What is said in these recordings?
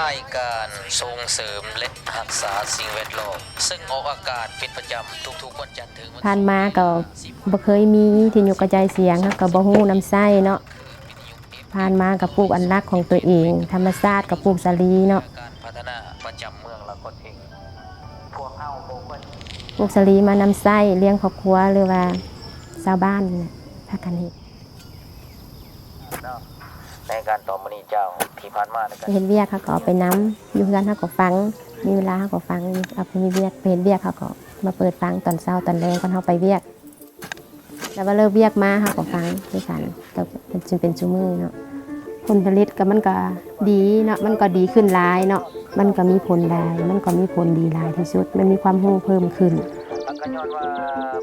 າຍການສົ່ງເສີມ ແລະ ຮັກສາສິ່ງແວດລ້ອມ ເຊິ່ງອອກອາກາດເປັນປະຈຳທຸກໆວັນຈັນເຖິງວັນ ຜ່ານມາກໍບໍ່ເຄີຍມີວິທະຍຸກະຈາຍສຽງ ເຮົາກໍບໍ່ຮູ້ນຳໃຊ້ເນາະ. ຜ່ານມາກໍປູກອັນລັກຂອງຕົວເອງ ທຳມະຊາດກໍປູກສາລີເນາະ ການພັດທະນາປະຈຳເມືອງລາຄອນເທັງ ພວກເຮົາບໍ່ຄວນ ປູກສາລີມານຳໃຊ້ລ້ຽງຄອບຄົວ ຫຼືວ່າຊາວບ້ານພາກັນເຮັດ ໃນການຕໍ່ມື້ນີ້ເຈົ້າ ທີ່ຜ່ານມາໃນການ ເຮັດວຽກເຮົາກໍເອົາໄປນຳ ຢູ່ເຮືອນເຮົາກໍຟັງ ມີເວລາເຮົາກໍຟັງ ເອົາໄປມີວຽກ ໄປເຮັດວຽກເຮົາກໍມາເປີດຟັງຕອນເຊົ້າຕອນແລງ ກ່ອນເຮົາໄປວຽກ ແລ້ວວ່າເລີກວຽກມາເຮົາກໍຟັງຄືກັນ ກໍຈົນເປັນຊຸມື້ເນາະ. ຜົນຜະລິດກໍມັນກໍດີເນາະ ມັນກໍດີຂຶ້ນຫຼາຍເນາະ ມັນກໍມີຜົນຫຼາຍ ມັນກໍມີຜົນດີຫຼາຍທີ່ສຸດ ມັນມີຄວາມຮູ້ເພີ່ມຂຶ້ນ. ກໍຍ້ອນວ່າ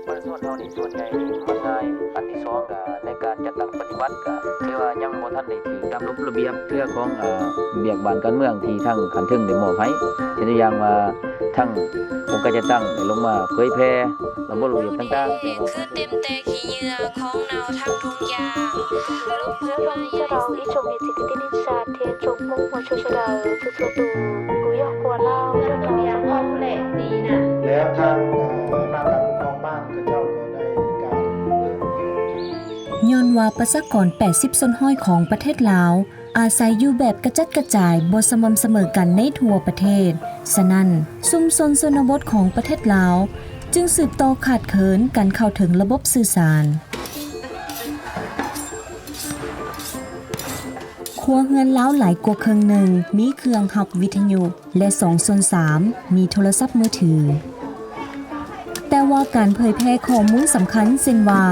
ປະຊາຊົນເຮົານີ້ສ່ວນໃຫຍ່ມັກງ່າຍ ອັນທີສອງກໍໃນການຈັດຕັ້ງປະຕິບັດກໍຖືວ່າຍັງບໍ່ທັນໄດ້ຖືກຕາມລະບົບລະບຽບເທື່ອຂອງ ເອີ ວຽກບ້ານການເມືອງທີ່ທາງຂັ້ນເທິງໄດ້ມອບໃຫ້ ເຊັ່ນຕົວຢ່າງວ່າ ທັງອົງການຈັດຕັ້ງໄດ້ລົງມາເຜີຍແຜ່ລະບົບລະບຽບຕ່າງໆ ແຕ່ວ່າ ຄືເຕັມແຕ່ຂີ້ເຫຍື້ອຂອງເນົ່າທັງທຸກຢ່າງ. ແລ້ວທາງ ເອີ ອຳນາດການປົກຄອງບ້ານເຂົາເຈົ້າກໍໄດ້ມີການ ຍ້ອນວ່າປະຊາກອນແປດສິບສ່ວນຮ້ອຍຂອງປະເທດລາວ ອາໄສຢູ່ແບບກະຈັດກະຈາຍ ບໍ່ສະໝ່ຳສະເໝີກັນໃນທົ່ວປະເທດ. ສະນັ້ນ, ຊຸມຊົນຊົນນະບົດຂອງປະເທດລາວ ຈຶ່ງສືບຕໍ່ຂາດເຂີນການເຂົ້າເຖິງລະບົບສື່ສານ. ຄົວເຮືອນລາວຫຼາຍກວ່າເຄິ່ງໜຶ່ງມີເຄື່ອງຮັບວິທະຍຸ ແລະ ສອງສ່ວນສາມມີໂທລະສັບມືຖື. ແຕ່ວ່າການເຜີຍແຜ່ຂໍ້ມູນສຳຄັນ ເຊັ່ນວ່າ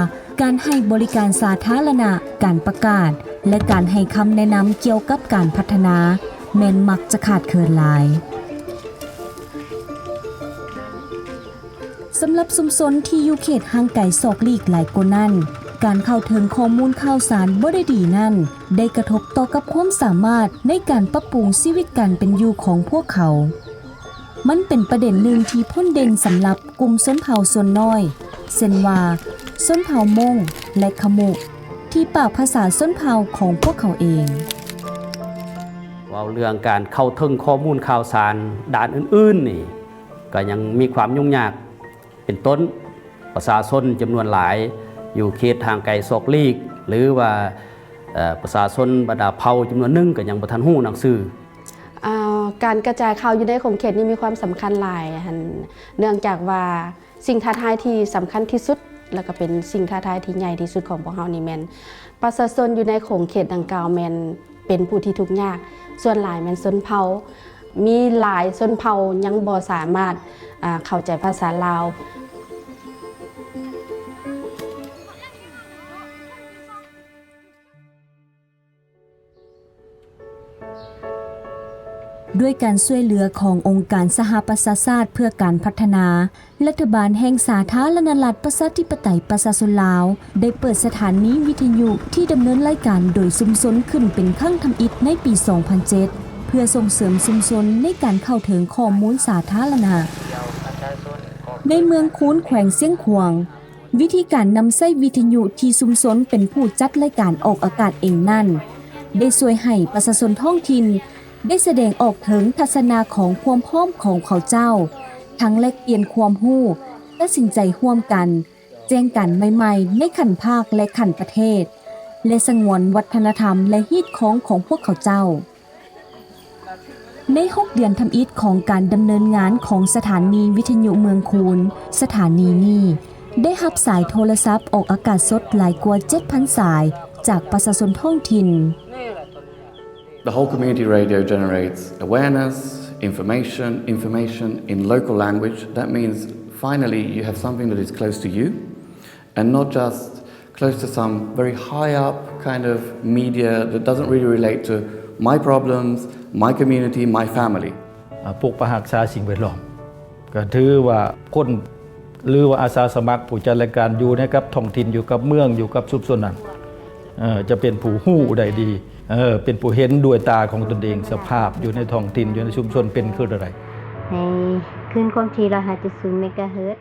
ການໃຫ້ບໍລິການສາທາລະນະ, ການປະກາດ ແລະ ການໃຫ້ຄຳແນະນຳກ່ຽວກັບການພັດທະນາ ແມ່ນມັກຈະຂາດເຂີນຫຼາຍ. ສຳລັບຊຸມຊົນທີ່ຢູ່ເຂດຫ່າງໄກສອກຫຼີກຫຼາຍກວ່ານັ້ນ, ການເຂົ້າເຖິງຂໍ້ມູນຂ່າວສານບໍ່ໄດ້ດີນັ້ນ ໄດ້ກະທົບຕໍ່ກັບຄວາມສາມາດໃນການປັບປຸງຊີວິດການເປັນຢູ່ຂອງພວກເຂົາ. ມັນເປັນປະເດັນໜຶ່ງທີ່ພົ້ນເດັ່ນສຳລັບກຸ່ມຊົນເຜົ່າສ່ວນນ້ອຍ ເຊັ່ນວ່າ ຊົນເຜົ່າມົ້ງ ແລະ ຂະມຸ ທີ່ປາກພາສາຊົນເຜົ່າຂອງພວກເຂົາເອງ. ເວົ້າເລື່ອງການເຂົ້າເຖິງຂໍ້ມູນຂ່າວສານດ້ານອື່ນໆນີ້ ກໍຍັງມີຄວາມຫຍຸ້ງຍາກ ເປັນຕົ້ນ ປະຊາຊົນຈຳນວນຫຼາຍຢູ່ເຂດຫ່າງໄກສອກຫຼີກ ຫຼືວ່າ ເອີ ປະຊາຊົນບັນດາເຜົ່າຈຳນວນໜຶ່ງກໍຍັງບໍ່ທັນຮູ້ໜັງສື. ເອີ ການກະຈາຍຂ່າວຢູ່ໃນຂົງເຂດນີ້ມີຄວາມສຳຄັນຫຼາຍຫັ້ນ ເນື່ອງຈາກວ່າສິ່ງທ້າທາຍທີ່ສຳຄັນທີ່ສຸດ ແລະ ກໍເປັນສິ່ງທ້າທາຍທີ່ໃຫຍ່ທີ່ສຸດຂອງພວກເຮົານີ້ແມ່ນ ປະຊາຊົນຢູ່ໃນຂົງເຂດດັ່ງກ່າວແມ່ນເປັນຜູ້ທີ່ທຸກຍາກ, ສ່ວນຫຼາຍແມ່ນຊົນເຜົ່າ, ມີຫຼາຍຊົນເຜົ່າຍັງບໍ່ສາມາດ ອາ ເຂົ້າໃຈພາສາລາວ. ດ້ວຍການຊ່ວຍເຫຼືອຂອງອົງການສະຫະປະຊາຊາດເພື່ອການພັດທະນາ, ລັດຖະບານແຫ່ງສາທາລະນະລັດ ປະຊາທິປະໄຕ ປະຊາຊົນລາວ ໄດ້ເປີດສະຖານີວິທະຍຸທີ່ດຳເນີນລາຍການໂດຍຊຸມຊົນຂຶ້ນເປັນຄັ້ງທຳອິດໃນປີສອງພັນເຈັດ ເພື່ອສົ່ງເສີມຊຸມຊົນໃນການເຂົ້າເຖິງຂໍ້ມູນສາທາລະນະ. ໃນເມືອງຄູນ ແຂວງຊຽງຂວາງ, ວິທີການນຳໃຊ້ວິທະຍຸທີ່ຊຸມຊົນເປັນຜູ້ຈັດລາຍການອອກອາກາດເອງນັ້ນ ໄດ້ຊ່ວຍໃຫ້ປະຊາຊົນທ້ອງຖິ່ນ ໄດ້ສະແດງອອກເຖິງທັດສະນະຂອງຄວາມພ້ອມຂອງເຂົາເຈົ້າ, ທັງແລກປ່ຽນຄວາມຮູ້, ຕັດສິນໃຈຮ່ວມກັນ, ແຈ້ງການໃໝ່ໆໃນຂັ້ນພາກ ແລະ ຂັ້ນປະເທດ ແລະ ສະຫງວນວັດທະນະທຳ ແລະ ຮີດຄອງຂອງພວກເຂົາເຈົ້າ. ໃນຫົກເດືອນທຳອິດຂອງການດຳເນີນງານຂອງສະຖານີວິທະຍຸເມືອງຄູນ, ສະຖານີນີ້ໄດ້ຮັບສາຍໂທລະສັບອອກອາກາດສົດຫຼາຍກວ່າເຈັດພັນສາຍຈາກປະຊາຊົນທ້ອງຖິ່ນ. The whole community radio generates awareness, information, information in local language. That means finally you have something that is close to you and not just close to some very high up kind of media that doesn't really relate to my problems, my community, my family. ອາ ປົກປັກຮັກສາສິ່ງແວດລ້ອມ ກໍຖືວ່າຄົນ ຫຼືວ່າອາສາສະໝັກຜູ້ຈັດລາຍການຢູ່ໃນກັບທ້ອງຖິ່ນ ຢູ່ກັບເມືອງ ຢູ່ກັບຊຸມຊົນນັ້ນ ເອີ ຈະເປັນຜູ້ຮູ້ໄດ້ດີ ເອີ ເປັນຜູ້ເຫັນດ້ວຍຕາຂອງຕົນເອງ ສະພາບຢູ່ໃນທ້ອງຖິ່ນ ຢູ່ໃນຊຸມຊົນເປັນຄືໃດ. ໃຫ້ຄື້ນຄວາມຖີ່ຮ້ອຍຫ້າຈຸດສູນເມກາເຮີດ.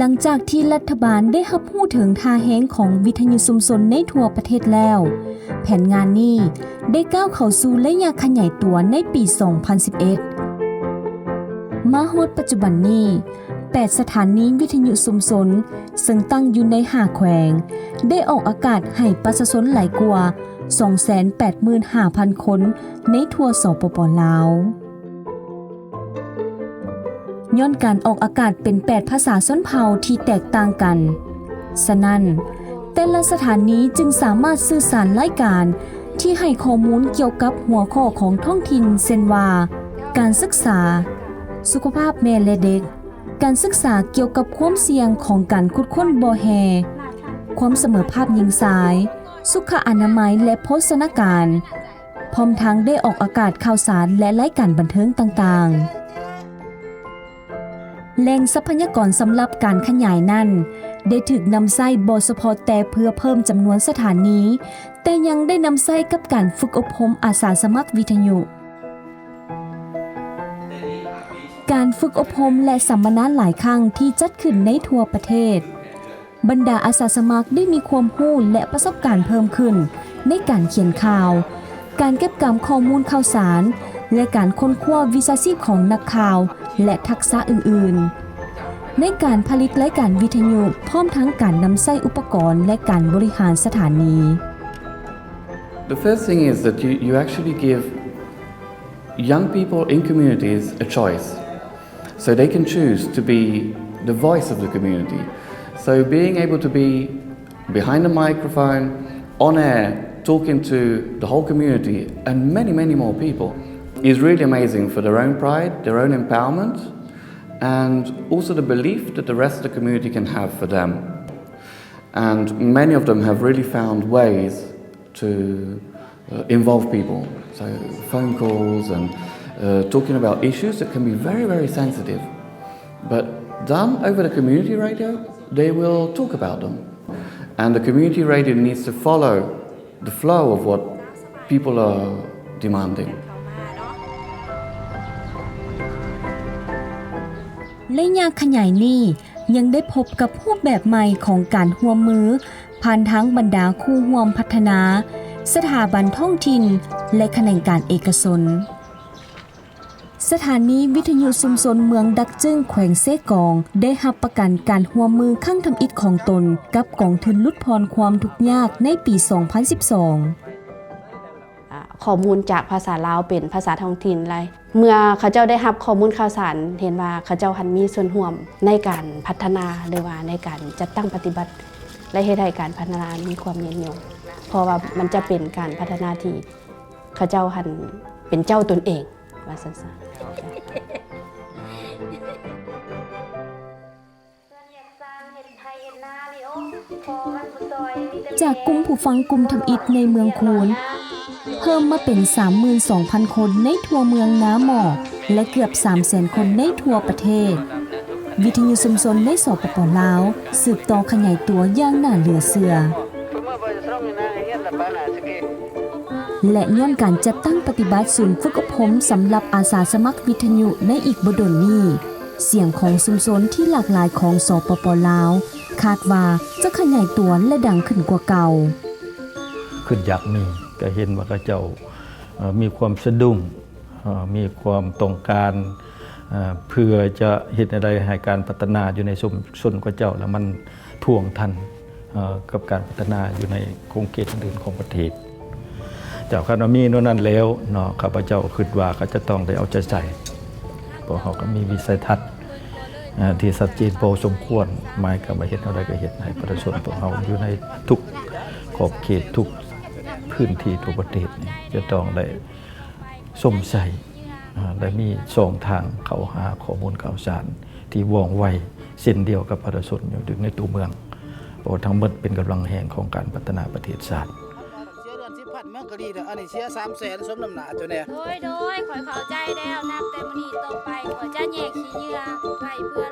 ຫຼັງຈາກທີ່ລັດຖະບານໄດ້ຮັບຮູ້ເຖິງທ່າແຮງຂອງວິທະຍຸຊຸມຊົນໃນທົ່ວປະເທດແລ້ວ, ແຜນງານນີ້ໄດ້ກ້າວເຂົ້າສູ່ໄລຍະຂະຫຍາຍຕົວໃນປີສອງພັນສິບເອັດ. ມາຮອດປັດຈຸບັນນີ້, ແປດສະຖານີວິທະຍຸຊຸມຊົນ ເຊິ່ງຕັ້ງຢູ່ໃນຫ້າແຂວງ ໄດ້ອອກອາກາດໃຫ້ປະຊາຊົນຫຼາຍກວ່າສອງແສນແປດໝື່ນຫ້າພັນຄົນໃນທົ່ວ ສປປ ລາວ. ຍ້ອນການອອກອາກາດເປັນແປດພາສາຊົນເຜົ່າທີ່ແຕກຕ່າງກັນ, ສະນັ້ນ, ແຕ່ລະສະຖານີຈຶ່ງສາມາດສື່ສານລາຍການທີ່ໃຫ້ຂໍ້ມູນກ່ຽວກັບຫົວຂໍ້ຂອງທ້ອງຖິ່ນ ເຊັ່ນວ່າ ການສຶກສາ, ສຸຂະພາບແມ່ ແລະ ເດັກ, ການສຶກສາກ່ຽວກັບຄວາມສ່ຽງຂອງການຂຸດຄົ້ນບໍ່ແຮ່, ຄວາມສະເໝີພາບຍິງຊາຍ, ສຸຂະອະນາໄມ ແລະ ໂພຊະນາການ, ພ້ອມທັງໄດ້ອອກອາກາດຂ່າວສານ ແລະ ລາຍການບັນເທີງຕ່າງໆ. ແຫຼ່ງຊັບພະຍາກອນສຳລັບການຂະຫຍາຍນັ້ນ ໄດ້ຖືກນຳໃຊ້ບໍ່ສະເພາະແຕ່ເພື່ອເພີ່ມຈຳນວນສະຖານີ, ແຕ່ຍັງໄດ້ນຳໃຊ້ກັບການຝຶກອົບຮົມອາສາສະໝັກວິທະຍຸ. ການຝຶກອົບຮົມ ແລະ ສຳມະນາຫຼາຍຄັ້ງທີ່ຈັດຂຶ້ນໃນທົ່ວປະເທດ, ບັນດາອາສາສະໝັກໄດ້ມີຄວາມຮູ້ ແລະ ປະສົບການເພີ່ມຂຶ້ນໃນການຂຽນຂ່າວ, ການເກັບກຳຂໍ້ມູນຂ່າວສານ ແລະ ການຄົ້ນຄວ້າວິຊາຊີບຂອງນັກຂ່າວ ແລະ ທັກສະອື່ນໆ ໃນການຜະລິດລາຍການວິທະຍຸ, ພ້ອມທັງການນຳໃຊ້ອຸປະກອນ ແລະ ການບໍລິຫານສະຖານີ. The first thing is that you, you actually give young people in communities a choice, so they can choose to be the voice of the community. So being able to be behind the microphone, on air, talking to the whole community and many, many more people is really amazing for their own pride, their own empowerment, and also the belief that the rest of the community can have for them. And many of them have really found ways to, uh, involve people. So phone calls and, uh, talking about issues that can be very, very sensitive. But done over the community radio, they will talk about them. And the community radio needs to follow the flow of what people are demanding. ໄລຍະຂະຫຍາຍນີ້ຍັງໄດ້ພົບກັບຮູບແບບໃໝ່ຂອງການຮ່ວມມື ຜ່ານທາງບັນດາຄູ່ຮ່ວມພັດທະນາ, ສະຖາບັນທ້ອງຖິ່ນ ແລະ ຂະແໜງການເອກະຊົນ. ສະຖານີວິທະຍຸຊຸມຊົນເມືອງດັກຈຶງ ແຂວງເຊກອງ ໄດ້ຮັບປະກັນການຮ່ວມມືຄັ້ງທຳອິດຂອງຕົນກັບກອງທຶນຫຼຸດຜ່ອນຄວາມທຸກຍາກໃນປີສອງພັນສິບສອງ. ອາ ຂໍ້ມູນຈາກພາສາລາວເປັນພາສາທ້ອງຖິ່ນຫຼາຍ. ເມື່ອເຂົາເຈົ້າໄດ້ຮັບຂໍ້ມູນຂ່າວສານ, ເຫັນວ່າເຂົາເຈົ້າຫັ້ນມີສ່ວນຮ່ວມໃນການພັດທະນາ ຫຼືວ່າໃນການຈັດຕັ້ງປະຕິບັດ ແລະ ເຮັດໃຫ້ການພັດທະນາມີຄວາມຍືນຍົງ, ເພາະວ່າມັນຈະເປັນການພັດທະນາທີ່ເຂົາເຈົ້າຫັ້ນເປັນເຈົ້າຕົນເອງ ວ່າຊັ້ນຊະ. ຈາກກຸ່ມຜູ້ຟັງກຸ່ມທຳອິດໃນເມືອງຄູນ ເພີ່ມມາເປັນສາມໝື່ນສອງພັນຄົນໃນທົ່ວເມືອງນາໝໍ້ ແລະ ເກືອບສາມແສນຄົນໃນທົ່ວປະເທດ. ວິທະຍຸຊຸມຊົນໃນ ສປປ ລາວ ສືບຕໍ່ຂະຫຍາຍຕົວຢ່າງໜ້າເຫຼືອເຊື່ອ. ແລະ ຍ້ອນການຈັດຕັ້ງປະຕິບັດສູນຝຶກອົບຮົມສຳລັບອາສາສະໝັກວິທະຍຸໃນອີກບໍ່ດົນນີ້, ສຽງຂອງຊຸມຊົນທີ່ຫຼາກຫຼາຍຂອງ ສປປ ລາວ ຄາດວ່າຈະຂະຫຍາຍຕົວ ແລະ ດັງຂຶ້ນກວ່າເກົ່າ. ຄຶດຢາກມີ, ກະເຫັນວ່າເຂົາເຈົ້າ ເອີ ມີຄວາມສະດຸ້ງ, ເອີ ມີຄວາມຕ້ອງການ ເອີ ເພື່ອຈະເຮັດແນວໃດໃຫ້ການພັດທະນາຢູ່ໃນຊຸມຊົນຂອງເຂົາເຈົ້າ ແລ້ວມັນພວງທັນ ເອີ ກັບການພັດທະນາຢູ່ໃນຂົງເຂດອື່ນໆຂອງປະເທດ. ເຈົ້າ ຄັນວ່າມີແນວນັ້ນແລ້ວເນາະ, ຂ້າພະເຈົ້າຄິດວ່າເຂົາຈະຕ້ອງໄດ້ເອົາໃຈໃສ່. ພວກເຮົາກໍມີວິໄສທັດ ເອີ ທີ່ຊັດເຈນພໍສົມຄວນ, ໝາຍຄວາມວ່າເຮັດແນວໃດກໍເຮັດໃຫ້ປະຊາຊົນພວກເຮົາຢູ່ໃນທຸກຂອບເຂດ, ທຸກພື້ນທີ່ທົ່ວປະເທດນີ້ ຈະຕ້ອງໄດ້ ສົມໃສ ອາ ໄດ້ມີຊ່ອງທາງເຂົ້າຫາຂໍ້ມູນຂ່າວສານທີ່ວ່ອງໄວ ເຊັ່ນດຽວກັບປະຊາຊົນຢູ່ໃນຕົວເມືອງ, ເພາະວ່າທັງໝົດເປັນກຳລັງແຮງຂອງການພັດທະນາປະເທດຊາດ. ເສຍເດືອນສິບພັນ ມັນກໍດີແລ້ວ, ອັນນີ້ເສຍສາມແສນ ສົມນ້ຳໜ້າເຈົ້າແດ່. ໂດຍ ໂດຍ ຂ້ອຍເຂົ້າໃຈແລ້ວ, ນັບແຕ່ມື້ນີ້ຕໍ່ໄປ ຂ້ອຍຈະແຍກຂີ້ເຫຍື້ອໄວ້ເພື່ອ